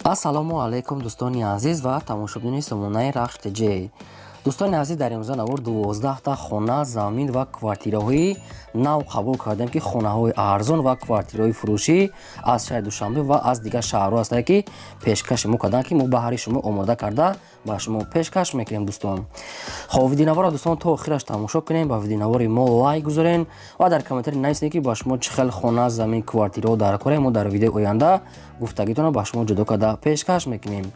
Ассалому алайкум, дӯстони азиз ва тамошобинони сомонаи Рахш ТЖ. Дӯстони азиз, дар имрӯза навор 12та хона, замин ва квартираҳои нав қабул кардем, ки хонаҳои арзон ва квартираҳои фурӯшӣ аз шаҳри Душанбе ва аз дигар шаҳрҳо ҳастанд, ки пешкаши мо карданд, ки мо баҳри шумо омода карда ба шумо пешкаш мекунем, дӯстон. Хоб, видеонаворро, дӯстон, то охираш тамошо кунем, ба видеонавори мо лайк гузорен ва дар комментарий нависед, ки ба шумо чӣ хел хона, замин, квартираҳо дар корем. Мо дар видеои оянда гуфтагитонро ба шумо ҷудо карда пешкаш мекунем.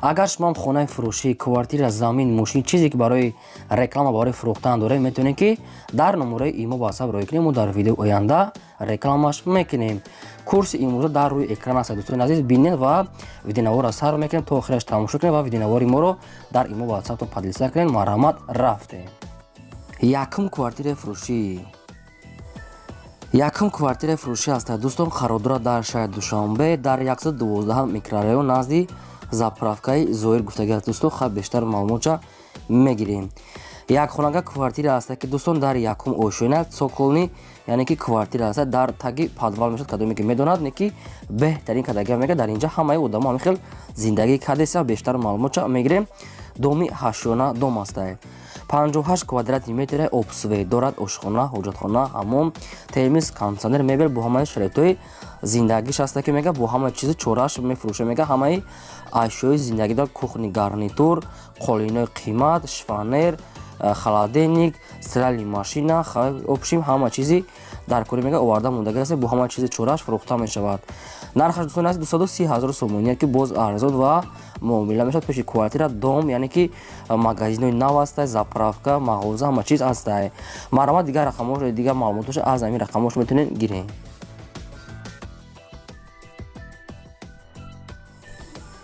Агар шумоам хонаи фурӯшӣ, квартира, замин, мошин, чизе ки барои реклама, барои фурӯхтан доред, метавонед, ки дар номерои имо ватсап роҳӣ кунем, мо дар видеои оянда рекламаш мекунем. Курси имрӯза дар рӯи экран аст, дӯстони азиз, бинед ва видеонаворро сар мекунем, то охираш тамошо кунем ва видеонавори моро дар имо ватсаптон поделиться кунем. Марҳамат, рафтем. Якум квартираи фурӯшӣ. Якум квартираи фурӯшӣ аст, дӯстон, қарор дорад дар шаҳри Душанбе, дар 112 микрорайон, назди заправкаи Зоир гуфтагӣ аст, дӯстон. Хаб, бештар маълумотша мегирем. Як хонага квартира аст, ки, дӯстон, дар якум ошёна, цокольный, яъне ки квартира аст, дар таги подвал мешавад. Кадоме ки медонад, не ки беҳтарин кадагия мега, дар инҷа ҳамаи одамо ҳамин хел зиндагӣ кардеса. Бештар маълумотша мегирем. Доми ҳаштёна дом астае, 58 квадратный метре обсвет дорад, ошхона, ҳоҷатхона, ҳамом, термис, кондитсионер, мебел, бо ҳамаи шароитҳои зиндагиш аста, ки мега бо ҳамаи чизи чорааш мефурӯша. Мега, ҳамаи ашёи зиндагӣ дорад: кухонный гарнитур, қолинои қимат, шифоньер, холодильник, стиральный машина, общем, ҳама чизи дар кори, мега, оварда мондагӣ аст. Бо ҳама чизи чорааш фурӯхта мешавад. Нархаш, дӯстони азиз, 230 000 сомонӣ, ки боз арзон ва муомила мешавад. Пеши квартира дом, яъне ки магазинҳои нав ҳастай, заправка, мағоза, ҳама чиз ҳастай. Марҳамат, дигар рақамҳо, дигар маълумотоша аз ҳамин рақамҳош метавонед гиред.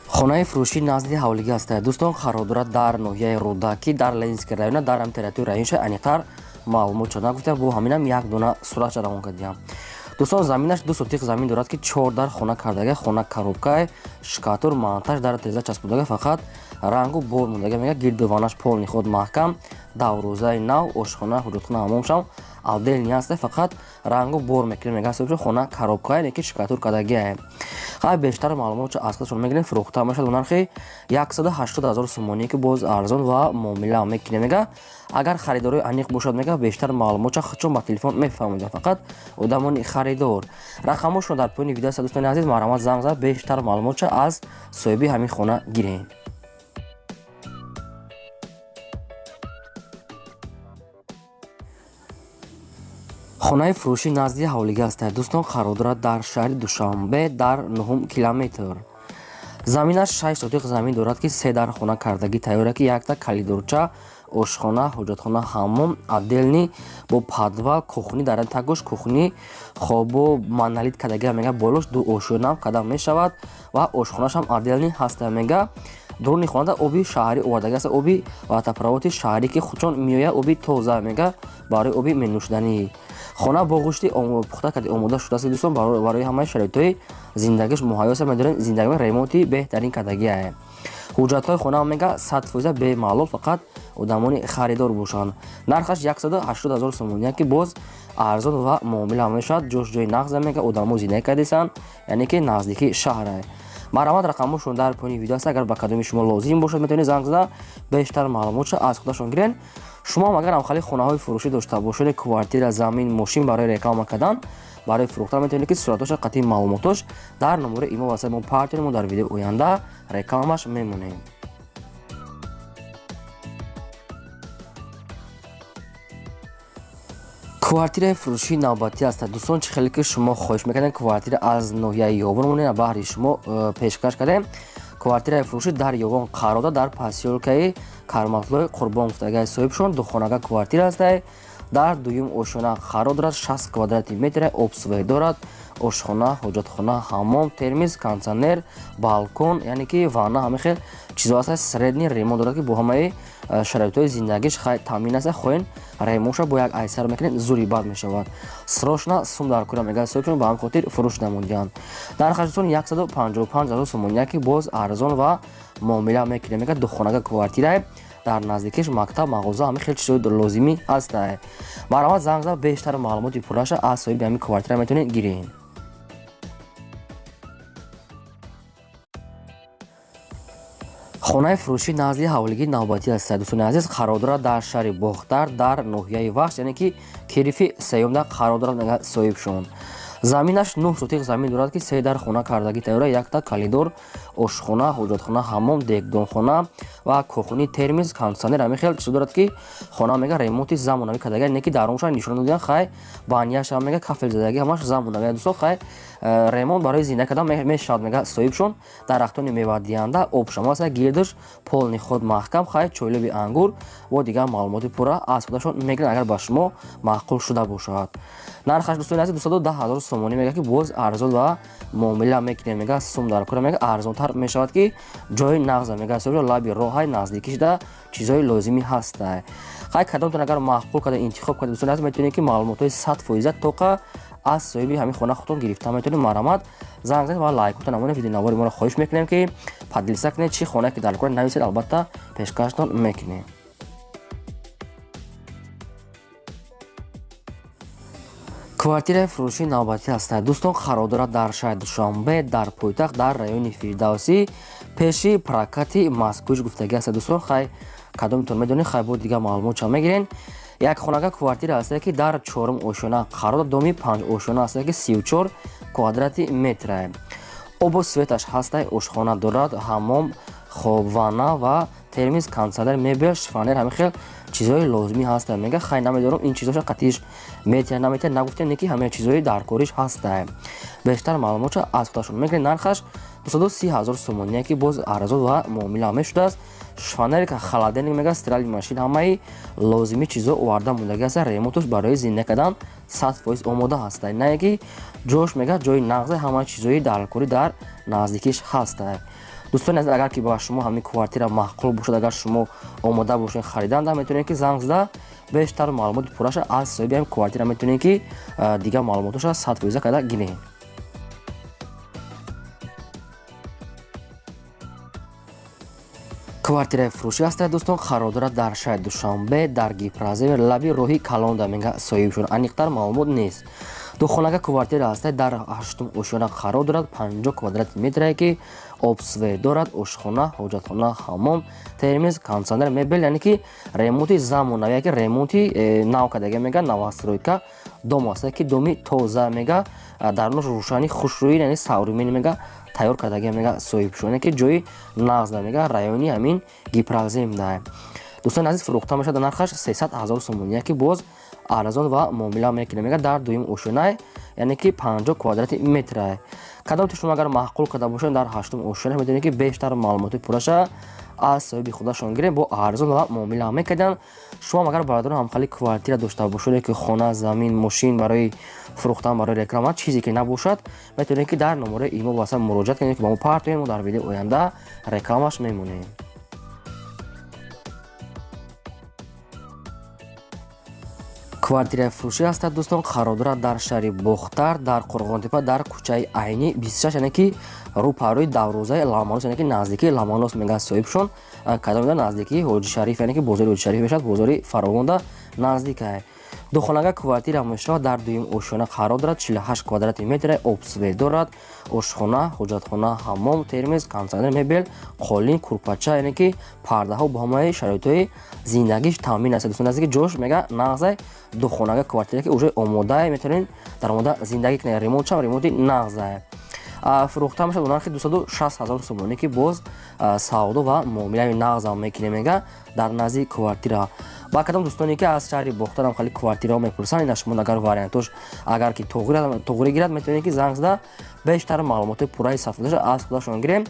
Хонаи фурӯшӣ назди ҳавлигӣ аст, дӯстон, қарор дорад дар ноҳияи Рӯдакӣ, дар Ленинский района, дар ҳам территорияи районша. Аниқтар маълумотшо нагуфтам, бо ҳаминам як дона суратша равон кардиям. Дӯстон, заминаш 2 сотих замин дорад, ки чор дар хона кардага. Хона коробкае, штукатур, монтаж, дар теза часпудага, фақат рангу бор мондага. Мега, гирду ванаш полный ход маҳкам, даврӯзаи нав, ошхона, ҳуҷатхона, ҳамомшам отдельный аст, фақат рангу бор мекунем. Мега, хона коробкае, не ки штукатур кардагиае. Хай, бештар маълумотшо аз худшон мегирем. Фурӯхта мешавад бо нархи 180 000 сомонӣ, ки боз арзон ва муомила мекунем. Мега, агар харидорои аниқ бошад, мега, бештар маълумотша худшон ба телефон мефаҳмонад. Фақат одамони харидор, рақамҳошон дар поёни видео аст, дӯстони азиз, марҳамат, занг зад, бештар маълумотша аз соҳиби ҳамин хона гирем. Хонаи фурӯшӣ назди ҳавлигӣ аст, дӯстон, қарор дорад дар шаҳри Душанбе, дар нуҳум километр. Заминаш 6 сотиқ замин дорад, ки се дар хона кардагӣ тайёра, ки якта калидорча, ошхона, ҳоҷатхона, ҳаммом отдельный, бо подвал, кухни, дар тагош кухни хобо монолит кардагӣ. Мега, болош ду ошёнам карда мешавад ва ошхонашам отдельный ҳаста. Мега, дуруни хонада оби шаҳрӣ овардагӣ аст, оби водопроводи шаҳрӣ, ки худшон меояд, оби тоза, мега, барои оби менӯшиданӣ. Хона бо гӯшти пухта карди омода шудааст, дӯстон, барои ҳамаи шароитҳои зиндагиш муҳайё аст. Медонед, зиндагӣ ремонти беҳтарин кардагиае. Ҳуҷҷатҳои хона, мега, 100% бемаълул, фақат одамони харидор бошанд. Нархаш 180 000 сомонӣ, ки боз арзон ва муомила мешавад. Ҷош ҷои нағза, мега, одамо зиндагӣ кардесанд, яъне ки наздики шаҳрае. Марҳамат, рақамҳошон дар поёни видео аст. Агар ба кадоми шумо лозим бошад, метавонед занг зада, бештар маълумотша аз худашон гирен. Шумоам агар ҳамхали хонаҳои фурӯшӣ дошта бошед, квартира, замин, мошин, барои реклама кардан, барои фурӯхтан, метавонед, ки суратоша қатъи маълумотош дар номерои имо васаи мо партонед, мо дар видеои оянда рекламаш мемонем. Квартираи фурӯшии навбатӣ аст, дӯстон. Чӣ хеле ки шумо хоҳиш мекардем, квартира аз ноҳияи Ёвон монем, баҳри шумо пешкаш кардем. Квартираи фурӯшӣ дар Ёвон қарор дорад, дар посёлкаи Карматлои Қурбон гуфтагаи соҳибшон. Духонага квартира астае, дар дуюм ошёна қарор дорад, 60 квадратный метре обсвет дорад, ошхона, ҳоҷатхона, ҳаммом, термис, кондитсионер, балкон, яъне ки ванна, ҳама хел чизо аст. Средний ремонт дорад, ки бо ҳамаи шароитҳои зиндагиш хай таъмин аст. Хоҳен, ремонтша бо як айсар мекунед, зури бад мешавад. Срочно сум дар кора, мега соҳибшон, ба ҳамин хотир фурӯш намудиҳанд. Нархаш, дӯстон, 155 000 сомонӣ, ки боз арзон ва муомила мекунем. Мега, духонага квартирае, дар наздикиш мактаб, мағоза, ҳама хел чизҳои лозимӣ ҳастае. Марҳамат, занг зад, бештар маълумоти пурраша аз соҳиби ҳамин квартира метавонед гиред. Хонаи фурӯшӣ назди ҳавлигии навбатӣ аст, дӯстони азиз, қарор дорад дар шаҳри Бохтар, дар ноҳияи Вахш, яъне ки Кирифи сеюмда қарор дорад соҳибшон. Заминаш 9 сотиқ замин дорад, ки се дар хона кардагӣ тайёра, якта калидор, ошхона, ҳоҷатхона, ҳаммом, дегдонхона ва кохуни, термиз, кондитсионер, ҳамин хел чизо дорад, ки хона мега ремонти замонавӣ кардагӣ, не ки дарунша нишон додиан. Хай, баняша мега кафел задагӣ, ҳамаш замонавӣ, дӯсто. Хай, ремонт барои зинда кардан мешавад, мега соҳибшон. Дарахтони мевадиҳанда, обшама аст, гирдаш полный худ маҳкам. Хай, чойлуби ангур бо дигар маълумоти пурра аз худашон мегиранд, агар ба шумо маъқул шуда бошад. Нархаш, дӯстони азиз, 210 ҳазор сомонӣ мега, ки боз арзон ва муомила мекунем, мега сум дар кора, мега арзонтар мешавад, ки ҷои нағза, мега соҳиб, лаби роҳай, наздикишда чизҳои лозимӣ ҳастай. Хай, кадомтон агар маъқул карда, интихоб карда, дӯстони азиз, метавонед, ки маълумотҳои 100% тоқа аз соҳиби ҳамин хона худтон гирифта метавонед. Марҳамат, занг занед ва лайкотон намонед. Видеонавори моро хоҳиш мекунем, ки поделиться кунед. Чӣ хонае ки дар кора, нависед, албатта пешкаштон мекунем. Квартираи фурӯшии навбатӣ ҳастад, дӯстон, қарор дорад дар шаҳри Душанбе, дар пойтахт, дар райони Фирдавсӣ, пеши прокати Москвич гуфтагӣ ҳастад, дӯстон. Хай, кадомитон медонед, хай, бо дигар маълумот ча мегирен. Як хонага квартира ҳастад, ки дар чорум ошёна қарор дорад, доми панҷ ошёна ҳастад, ки 34 квадрати метра. Обу светаш ҳастай, ошхона дорад, ҳаммом, хоб, ванна ва термиз, кондитсионер, мебел, шифоньер, ҳамин хел чизҳои лозимӣ ҳастанд, мега. Хай, намедонам, ин чизҳоша қатиш метия, наметия, нагуфтем, не ки ҳамаи чизҳои даркориш ҳастай. Бештар маълумотша аз худашон мегиред. Нархаш 230 ҳазор сомоние, ки боз арзон ва муомила мешудааст. Шифоньер, холодильник, мега стиральный машин, ҳамаи лозимӣ чизҳо оварда мондагӣ аст. Ремонтош барои зинда кардан 100% омода ҳастай, не ки ҷош, мега, ҷои нағзе, ҳамаи чизҳои даркорӣ дар наздикиш ҳастай. Дӯстони азиз, агар ки ба шумо ҳамин квартира маъқул бошад, агар шумо омода бошед харидан, метавонед, ки занг зада бештар маълумоти пурраша аз соҳиби ҳамин квартира метавонед, ки дигар маълумотоша 100% карда гиред. Квартираи фурӯшӣ ҳастад, дӯстон, қарор дорад дар шаҳри Душанбе, дар Гипрозем, лаби роҳи калонда, мега соҳибшон, аниқтар маълумот нест. Духонага квартира ҳастад, дар ҳаштум ошёна қарор дорад, 50 квадрати метрае, ки обсвет дорад, ошхона, ҳоҷатхона, ҳаммом, термиз, кондитсионер, мебел, яъне ки ремонти замонавӣ, ки ремонти нав кардага, мега новостройка дом ҳастад, ки доми тоза, мега дарунаш рӯшани хушрӯӣ, яъне современный, мега тайёр кардага, мега соҳибшон, яъне ки ҷои нағзда, мега райони ҳамин Гипроземда. Дӯстони азиз, фурӯхта мешавад, нархаш 300 ҳазор сомонӣ, ки боз арзон ва муомила мекунем, мега дар дуюм ошёнай, яъне ки 50 квадрати метрай. Кадомти шумо агар маъқул карда бошед, дар ҳаштум ошёна метавонед, ки бештар маълумоти пурраша аз соҳиби худашон гирем, бо арзон ва муомила мекарданд. Шумо агар, бародарон, ҳамхали квартира дошта бошед, ки хона, замин, мошин барои фурӯхтан, барои реклама, чизе ки набошад, метавонед, ки дар номерои имо васа муроҷиат кунед, ки ба мо партоем, мо дар видеои оянда рекламаш мемонем. Квартираи фурӯшӣ ҳастад, дӯстон, қарор дорад дар шаҳри Бохтар, дар Қурғонтепа, дар кӯчаи Айнӣ 26, яъне ки рӯпарӯи дарвозаи Ламанос, яъне ки наздикии Ламанос, мегӯяд соҳибшон. Кадомида наздикии Ҳоҷи Шариф, яъне ки бозори Ҳоҷи Шариф мешавад, бозори Фаровонда наздикае. Духонага квартира мешавад, дар дуюм ошёна қарор дорад, 48 квадрати метра, обсвет дорад, ошхона, ҳоҷатхона, ҳаммом, термиз, кондитсионер, мебел, қолин, курпача, яъне ки пардаҳо бо ҳамаи шароитҳои зиндагиш таъмин аст. Дӯстон, наздики ҷош, мега, нағзай. Духонага квартира, ки уже омодае, метавонед дар омода зиндагӣ кунед. Ремонтшам ремонти нағзае. Фурӯхта мешавад бо нархи 260 ҳазор сомонӣ, ки боз савдо ва муомилаи нағзам мекунем, мега дар назди квартира. Ба кадом дӯстоне, ки аз шаҳри Бохтарам хали квартираҳо мепурсанд, ина шумо агар вариантош агар ки туғри гирад, метавонед, ки занг зада бештар маълумоти пурраи сафдаша аз худашон гирем.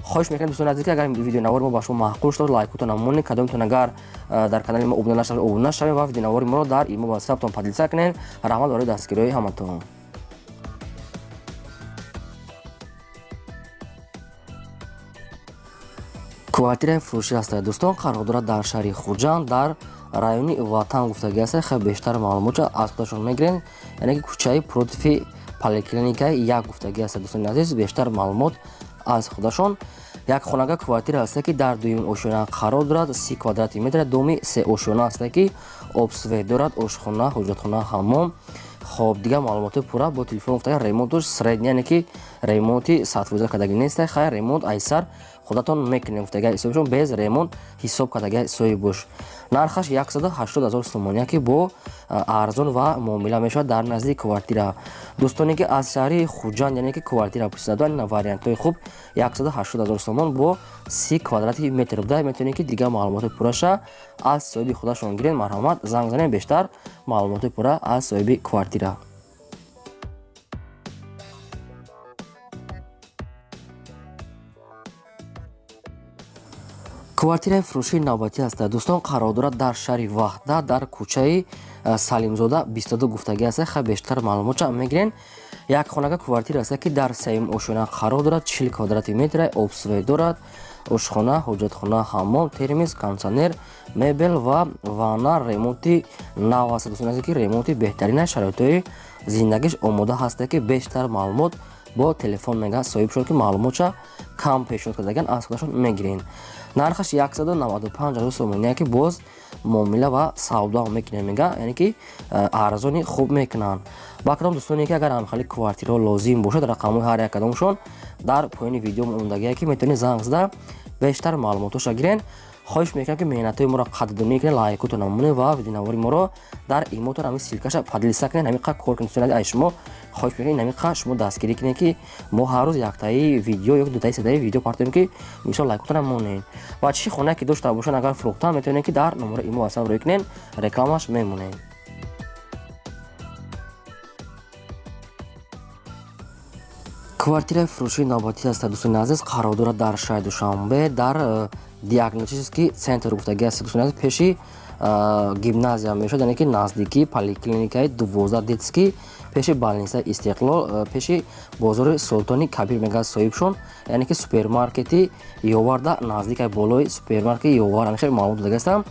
Хоҳиш мекунем, дӯстони азиз, ки агар видеонавори мо ба шумо маъқул шуд, лайкотон намонед. Кадомтон агар дар канали мо обуна нашавед, обуна шавед ва видеонавори моро дар имо ватсаптон поделиться кунед. Раҳмат барои дастгириҳои ҳаматон. Квартираи фурӯшӣ ҳастад, дӯстон, қарор дорад дар шаҳри Хуҷанд, дар райони Ватан гуфтагӣ аст. Хеле бештар маълумотро аз худашон мегирем, яъне ки кӯчаи против поликлиникаи як гуфтагӣ аст. Дӯстони азиз, бештар маълумот аз худашон. Як хонага квартира ҳаста, ки дар дуюм ошёна қарор дорад, 30 квадрати метр, доми се ошёна ҳаста, ки обсвет дорад, ошхона, ҳоҷатхона, ҳаммом. Хоб, дигар маълумоти пурра бо телефон гуфтага. Ремонтош средний, яъне ки ремонти 100% кардагӣ неста. Хай, ремонт айсар Худатон мекунем гуфтага ҳисобшон, без ремонт ҳисоб кардага соҳибуш. Нархаш 180 ҳазор сомония, ки бо арзон ва муомила мешавад дар назди квартира. Дӯстоне ки аз шаҳри Хуҷанд, яъне ки квартира пурсида, ина вариантҳои хуб, 180 ҳазор сомон бо 30 квадрати метр буда. Метавонед ки дигар маълумоти пурраша аз соҳиби худашон гиред. Марҳамат, занг занед, бештар маълумоти пурра аз соҳиби квартира. Квартираи фурӯшии навбатӣ аст, дӯстон, қарор дорад дар шаҳри Ваҳдат, дар кӯчаи Салимзода 22 гуфтагӣ аст. Хай, бештар маълумотша мегирен. Як хонага квартира аст, ки дар сеюм ошёна қарор дорад, 40 квадрати метра, обсуве дорад, ошхона, ҳоҷатхона, ҳаммом, термос, кондитсионер, мебел ва ванна. Ремонти нав аст, дӯстон азиз, ки ремонти беҳтарина, шароитҳои зиндагиш омода ҳаста, ки бештар маълумот бо телефон мега соҳиб шуд, ки маълумотша кам пешниҳод кардаган, аз худашон мегирен. Нархаш 195 ҳазор сомония, ки боз муомила ва савдо мекунем мега, яъне ки арзони хуб мекунанд. Ба кадом дӯстоне ки агар ҳамхели квартираҳо лозим бошад, рақамҳои ҳар як кадомшон дар поёни видео мондагие, ки метавонед занг зада бештар маълумотоша гирен. Хоҳиш мекунам, ки меҳнатҳои моро қадрдонӣ кунед, лайкотон намонед ва видеонавори моро дар имотон ҳамин ссылкаша поделиться кунед. Ҳамин қа кор кунед, дӯстони азиз. Ай шумо хоҳиш мекунем, ҳамин қа шумо дастгирӣ кунед, ки мо ҳар рӯз яктаи видео ё дутаи, сетаи видео партоем, ки мисол лайкотон монед. Ва чӣ хонае ки дошта бошанд, агар фурӯхтан, метавонед, ки дар номари имо ватсап рӯй кунед, рекламаш мемонем. Квартираи фурӯшии навбатӣ аст, дӯстони азиз, қарор дорад дар шаҳри Душанбе, дар диагностический центр гуфтагӣ аст, дӯстони азиз, пеши гимназия мешавад, яъне ки наздикии поликлиникаи 12 детский, пеши больницаи Истиқлол, пеши бозори Султони Кабир мегӯяд соҳибшон, яъне ки супермаркети Ёварда наздикай, болои супермаркети Ёвар. Ҳамин хел маълумот додагастам.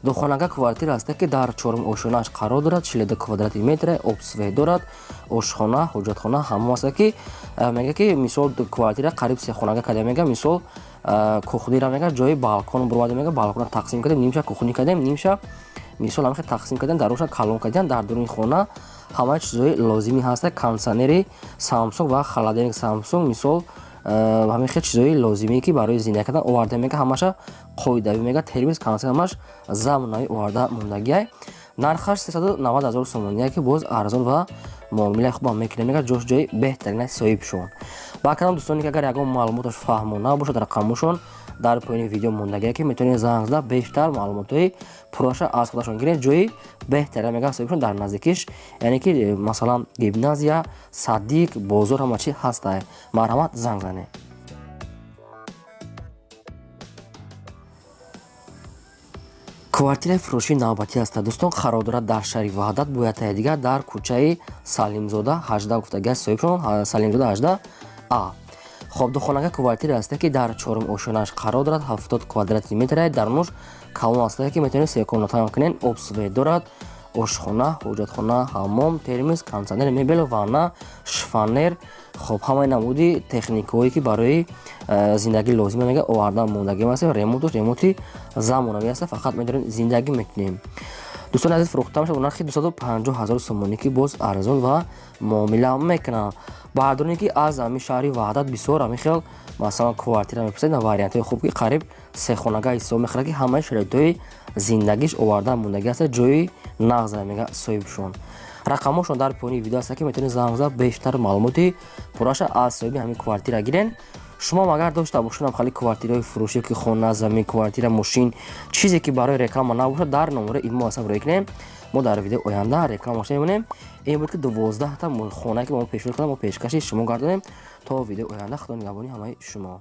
Духонага квартира аст, ки дар чорум ошёнааш қарор дорад, 42 квадрати метра, обсве дорад, ошхона, ҳоҷатхона, ҳамом аст, ки мега ки мисол квартира қариб сехонага кардем мега. Мисол кухнира мега ҷои балкон буровардем мега, балкона тақсим кардем, нимша кухни кардем, нимша мисол ҳамин хел тақсим кардем, дароша калон кардем. Дар дуруни хона ҳамаи чизҳои лозимӣ ҳаста: кондитсионери Самсунг ва холодильник Самсунг, мисол ҳамин хел чизҳои лозимие, ки барои зиндагӣ кардан оварда мега, ҳамаша қоидавӣ мега, термос, кондитсионер ҳамаш замонавӣ оварда мондагиай. Нархаш 390 ҳазор сомония, ки боз арзон ва муомилаи хубам мекунем мега. Ҷош ҷои беҳтарина соҳибшон. Ба кадом дӯстоне ки агар ягон маълумоташ фаҳмо набошад, рақамошон дар поёни видео мондагие, ки метавонед занг зада бештар маълумотҳои пурраша аз худашон гиред. Ҷои беҳтарина мега соҳибшон, дар наздикиш, яъне ки масалан гимназия, садик, бозор, ҳама чи ҳастай. Марҳамат, занг занед. Квартираи фурӯшии навбатӣ аст, дӯстон, қарор дорад дар шаҳри Ваҳдат, боядтаи дигар дар кӯчаи Салимзода 18 гуфтагиаст соҳибшон, Салимзода 18 а. Хоб, духонага квартира аст, ки дар чорум ошёнааш қарор дорад, 70 квадрати метра, дарунуш калон аст, ки метавонед се комната кунед, обсве дорад, ошхона, ҳоҷатхона, ҳаммом, термос, кондитсионер, мебел, ванна, шифоньер. Хоб, ҳамаи намуди техникаҳое, ки барои зиндагӣ лозима мега, овардан мондагӣ аст. Ремонтуш ремонти замонавӣ аст, фақат медорем зиндагӣ мекунем. Дӯстони азиз, фурӯхта мешавад бо нархи 250 ҳазор сомонӣ, ки боз арзон ва муомила мекунанд. Баъдоне ки аз ҳамин шаҳри Ваҳдат бисёр ҳамин хел масалан квартира мепурсед, вариантҳои хуб, ки қариб сехонага ҳисоб мехӯрад, ки ҳамаи шароитҳои зиндагиш овардан мондагӣ аст, ҷои нағз мега соҳибшон. Рақамҳошон дар поёни видео аст, ки метавонед занг зада бештар маълумоти пурраша аз соҳиби ҳамин квартира гирен. Шумо агар дошта бошед хали квартираҳои фурӯшӣ, ки хона, замин, квартира, мошин, чизе ки барои реклама набошад, дар номари имо ватсап рӯй кунем, мо дар видеои оянда рекламаша мемонем. Ин буд ки 12-та хонае, ки ба мо пешниҳод кардам, мо пешкаши шумо гардонем. То видеои оянда, худо нигаҳбони ҳамаи шумо.